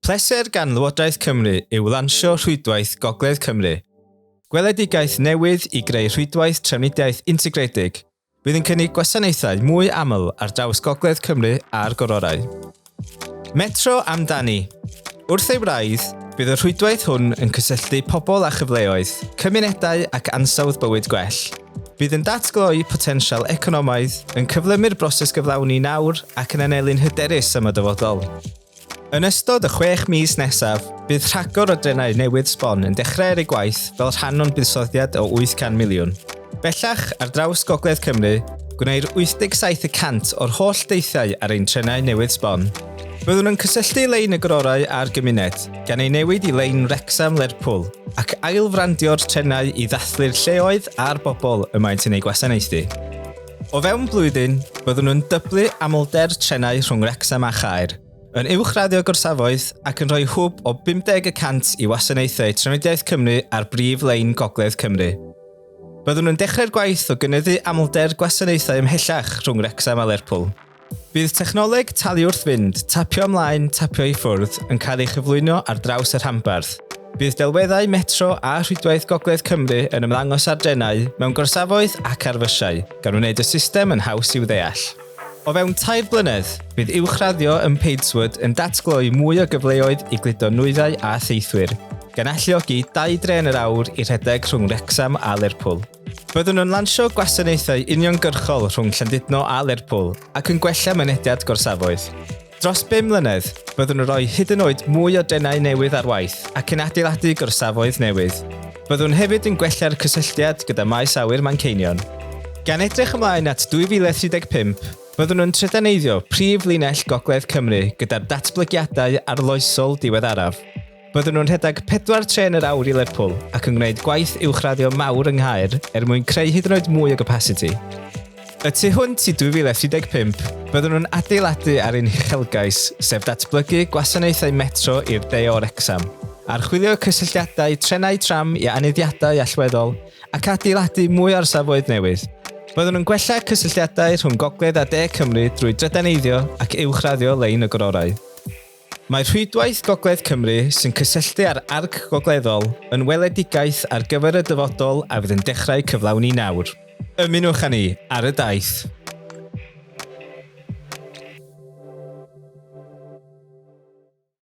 Pleser gan Lywodraeth Cymru yw lansio Rhwydwaith Gogledd Cymru, gweledigaeth newydd i greu rhwydwaith trafnidiaeth integredig fydd yn cynnig gwasanaethau mwy aml ar draws Gogledd Cymru a'r Gororau. Metro amdani! Wrth ei wraidd, bydd y rhwydwaith hwn yn cysylltu pobl â chyfleoedd, cymunedau ac ansawdd bywyd gwell. Bydd yn datgloi potensial economaidd, yn cyflymu'r broses gyflawni nawr ac yn anelu'n hyderus am y dyfodol. Yn ystod y chwech mis nesaf, bydd rhagor o drenau newydd sbon yn dechrau ar eu gwaith fel rhan o'n buddsoddiad o 800 miliwn. Bellach, ar draws Gogledd Cymru, gwneir 87 y cant o'r holl deithiau ar ein trenau newydd sbon. Byddwn yn cysylltu lein y gororau â'r gymuned, gan ei newid i lein Wrecsam-Lerpwl, ac ail-frandio'r trenau i ddathlu'r lleoedd a'r bobl y maent yn eu gwasanaethu. O fewn blwyddyn, byddwn yn dyblu amlder trenau rhwng Wrecsam a Chaer, yn uwchraddio gorsafoedd ac yn rhoi hwb o 50 y cant i wasanaethau Trafnidiaeth Cymru ar brif lein Gogledd Cymru. Byddwn yn dechrau'r gwaith o gynyddu amlder gwasanaethau ymhellach rhwng Wrecsam a Lerpwl. Bydd technoleg talu wrth fynd, tapio ymlaen, tapio i ffwrdd, yn cael ei chyflwyno ar draws y rhanbarth. Bydd delweddau Metro a Rhwydwaith Gogledd Cymru yn ymddangos ar drenau, mewn gorsafoedd ac ar fysiau, gan wneud y system yn haws i'w ddeall. O fewn tair blynedd, bydd uwchraddio yn Padeswood yn datgloi mwy o gyfleoedd i gludo nwyddau a theithwyr, gan alluogi dau drên yr awr i rhedeg rhwng Wrecsam a Lerpwl. Byddwn yn lansio gwasanaethau uniongyrchol rhwng Llandudno a Lerpwl ac yn gwella mynediad gorsafoedd. Dros bum mlynedd, byddwn yn rhoi hyd yn oed mwy o drenau newydd ar waith ac yn adeiladu gorsafoedd newydd. Byddwn hefyd yn gwella'r cysylltiad gyda Maes Awyr Manceinion. Gan edrych ymlaen at 2035, byddwn yn trydaneiddio prif linell Gogledd Cymru gyda'r datblygiadau arloesol diweddaraf. Byddwn nhw'n rhedeg pedwar trên yr awr i Lerpwl ac yn gwneud gwaith uwchraddio mawr yng Nghaer er mwyn creu hyd yn oed mwy o gapasiti. Y tu hwnt i 2035, byddwn nhw'n adeiladu ar ein huchelgais, sef datblygu gwasanaethau metro i'r de o Wrecsam, archwilio cysylltiadau trenau tram i aneddiadau allweddol, ac adeiladu mwy o orsafoedd newydd. Byddwn yn gwella cysylltiadau rhwng Gogledd a De Cymru drwy drydaneiddio ac uwchraddio lein y Gororau. Mae Rhwydwaith Gogledd Cymru, sy'n cysylltu â'r Arc Gogleddol, yn weledigaeth ar gyfer y dyfodol a fydd yn dechrau cyflawni nawr. Ymunwch â ni ar y daith!